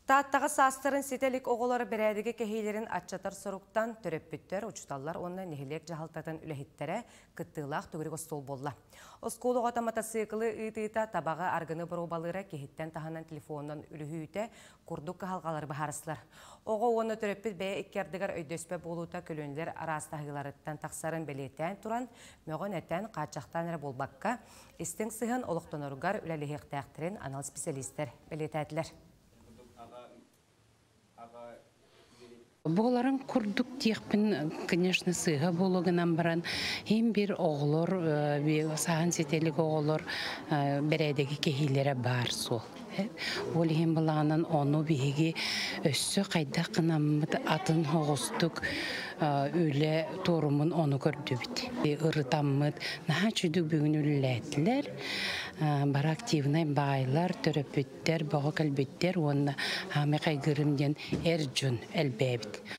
Тааттаҕа саастарын ситэ илик оҕолор бэрээдэги кэһиилэрин аччатар соруктан төрөппүттэр, учууталлар уонна нэһилиэк дьаһалтатын үлэһиттэрэ кыттыылаах төгүрүк остуол буолла. Оскуола оҕото матасыыкылы ыытыыта, табаҕы, аргыны боруобалыыра киһиттэн таһынан телефонунан үлүһүйүүтэ курдук кыһалҕалары быһаарыстылар. Оҕо уонна төрөппүт бэйэ икки ардыгар өйдөспөт буолуута көлүөнэлэр араастаһыыларыттан тахсарын бэлиэтээн туран, мөҕөн-этэн, хааччахтаан эрэ буолбакка, истиҥ сыһыан олохтоноругар үлэлэһиэхтээхтэрин анал специалистэр бэлиэтээтилэр. Буоларын курдук диэхпин, конечно, сыыһа буолуо гынан баран, иһин биир оҕолор, саһан ситэлик оҕолор бэрээдэги кэһиилэрэ баар суол. Ол иһин былаанан ону биһиги өссө хайдах гынаммыт атын оҕустук үлэ туорумун ону көрдүбүт. Ырытаммыт наһаа үчүгдүк бүгүн үлэлээтилэр. Бары активнай баайлар, төрөппүттэр, бөҕө кэлбиттэр уонна хаамай хайгырым диэн эр дьон элбээбит.